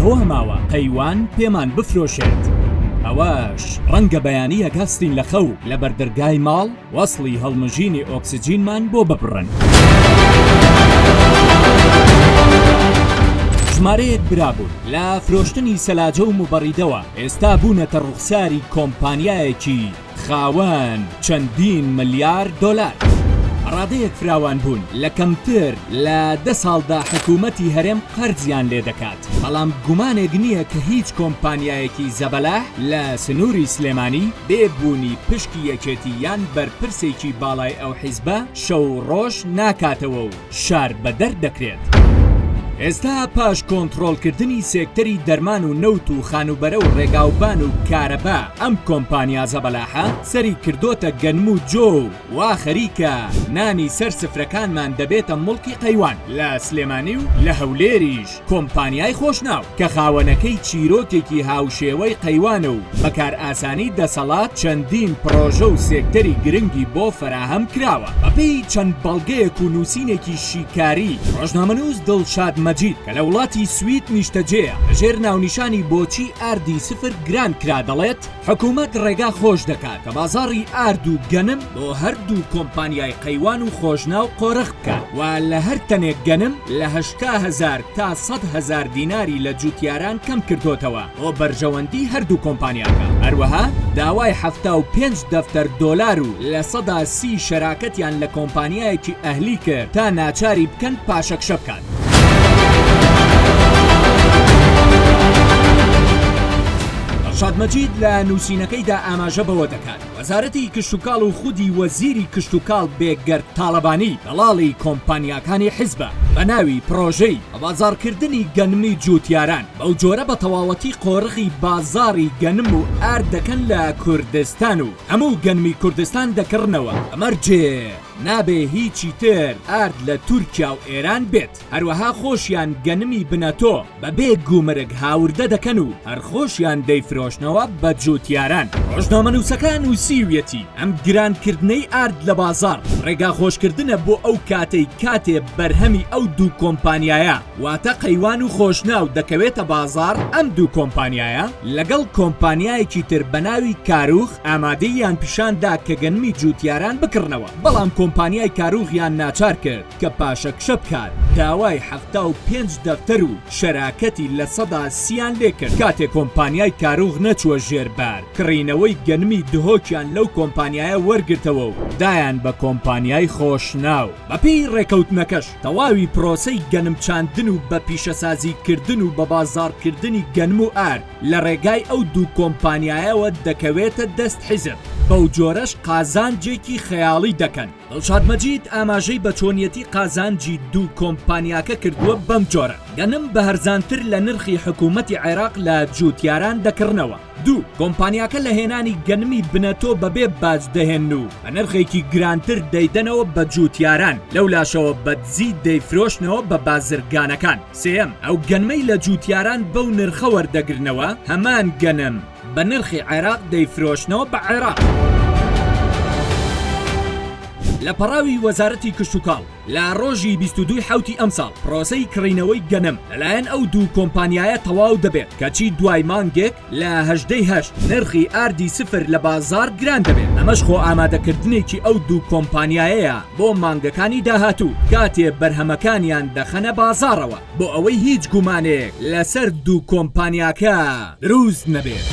ئەوە ماوە قەیوان پێمان بفرۆشێت. ئەوەش ڕەنگە بەیانییەک هەستین لە خەو لە بەردەرگای ماڵ وەسڵی هەڵمژینی ئۆکسجینمان بۆ ببڕن. ژمارەیەک برا بوون لە فرۆشتنی سەلاجە و موبەڕیدەوە ئێستا بوونەتە ڕوخساری کۆمپانیایەکی خاوەن چەندین ملیار دۆلار. ڕادەیەک فراوان بوون لە کەمتر لە دە ساڵدا حکوومەتی هەرێم قەرزیان لێ دەکات، بەڵام گومانێک نییە کە هیچ کۆمپانیایەکی زەبەلاح لە سنووری سلێمانی بێ بوونی پشکی یەکێتی یان بەرپرسێکی باڵای ئەو حیزبە شەو و ڕۆژ ناکاتەوە و شار بەدەر دەکرێت. ئێستا پاش کۆنتڕۆڵکردنی سێکتەری دەرمان و نەوت و خانووبەرە و ڕێگاوبان و کارەبا ئەم کۆمپانیا زەبەلاحە سەری کردۆتە گەنم و جۆ و وا خەریکە نانی سەر سفرەکانمان دەبێتە موڵکی قەیوان لە سلێمانی و لە هەولێریش کۆمپانیای خۆشناو کە خاوەنەکەی چیرۆکێکی هاوشێوەی قەیوانە و بە کارئاسانی دەسەڵات چەندین پڕۆژە و سێکتەری گرنگی بۆ فەراهەم کراوە. بەپێی چەند بەڵگەیەک و نووسینێکی شیکاری، ڕۆژنامەنووس دڵشاد مەجید کە لە وڵاتی سوید نیشتەجێیە، لەژێر ناونیشانی بۆچی ئاردی سفر گران کرا دەڵێت، حکومەت ڕێگا خۆش دەکات کە بازاڕی ئارد و گەنم بۆ هەردوو کۆمپانیای قەیوان و خۆشناو قۆرخ بکات و لە هەر تەنێک گەنم لە 80 هەزار تا 100 هەزار دیناری لە جوتیاران کەم کردۆتەوە بۆ بەرژەوەندی هەردوو کۆمپانیاکە. هەروەها داوای 75 دەفتەر دۆلار و 30% شەراکەتیان لە کۆمپانیایەکی ئەهلی کرد تا ناچاری بکەن پاشەکشە بکات. دڵشاد مەجید لە نووسینەکەیدا ئاماژە بەوە دەکات، وەزارەتی کشتوکاڵ و خودی وەزیری کشتوکاڵ بێگەرد تاڵەبانی دەڵاڵی کۆمپانیاکانی حیزبە بە ناوی پڕۆژەی بەبازاڕکردنی گەنمی جووتیاران، بەو جۆرە بە تەواوەتی قۆرخی بازاڕی گەنم و ئارد دەکەن لە کوردستان و هەموو گەنمی کوردستان دەکڕنەوە بە مەرجێ نابێ هیچی تر ئارد لە تورکیا و ئێران بێت. هەروەها خۆشیان گەنمی بنەتۆ بە بێ گومرگ هاوردە دەکەن و هەر خۆشیان دەیفرۆشنەوە بە جوتیاران. ڕۆژنامەنووسەکە نووسیویەتی، ئەم گرانکردنەی ئارد لە بازاڕ ڕێگاخۆشکردنە بۆ ئەو کاتەی کاتێ بەرهەمی ئەو دوو کۆمپانیایە واتە قەیوان و خۆشناو دەکەوێتە بازاڕ، ئەم دوو کۆمپانیایە لەگەڵ کۆمپانیایەکی تر بە ناوی کاروخ ئامادەییان پیشان دا کە گەنمی جوتیاران بکڕنەوە، بەڵام کۆمپانیای کاروخیان ناچار کرد. کە پاشەکشە بکات داوای 75 دەفتەر و شەراکەتی 30% یان لێکرد کاتێ کۆمپانیای کاروغ نەچووە ژێر بار کڕینەوەی گەنمی دهۆکیان لەو کۆمپانیایە وەرگرتەوە و دایان بە کۆمپانیای خۆشناو. بەپێی ڕێکەوتنەکەش تەواوی پرۆسەی گەنم چاندن و بە پیشەسازی کردن و بە بازاڕکردنی گەنم و ئارد لە ڕێگای ئەو دوو کۆمپانیایەوە دەکەوێتە دەست حیزب بەو جۆرەش قازانجێکی خەیاڵی دەکەن. دڵشاد مەجید ئاماژەی بە چۆنیەتی قازانجی دوو کۆمپانیاکە کردووە بەم جۆرە، گەنم بە هەرزانتر لە نرخی حکوومەتی عێراق لە جووتیاران دەکڕنەوە. دوو، کۆمپانیاکە لە هێنانی گەنمی بنەتۆ بەبێ باج دەهێنن و بە نرخێکی گرانتر دەیدەنەوە بە جووتیاران، لەولاشەوە بە دزی دەیفرۆشنەوە بە بازرگانەکان. سێیەم، ئەو گەنمەی لە جووتیاران بەو نرخە وەردەگرنەوە، هەمان گەنم، بە نرخی عێراق دەیفرۆشنەوە بە عێراق. لە پەڕاوی وەزارەتی کشتوکاڵ لە ڕۆژی 22 حوتی ئەمساڵ پرۆسەی کڕینەوەی گەنم لەلایەن ئەو دوو کۆمپانیایە تەواو دەبێت کەچی دوای مانگێک لە هەژدەی هەشت نرخی ئاردی سفر لە بازاڕ گران دەبێت ئەمەش خۆ ئامادەکردنێکی ئەو دوو کۆمپانیایەیە بۆ مانگەکانی داهاتوو کاتێ بەرهەمەکانیان دەخەنە بازاڕەوە بۆ ئەوەی هیچ گومانێک لەسەر دوو کۆمپانیاکە دروست نەبێت.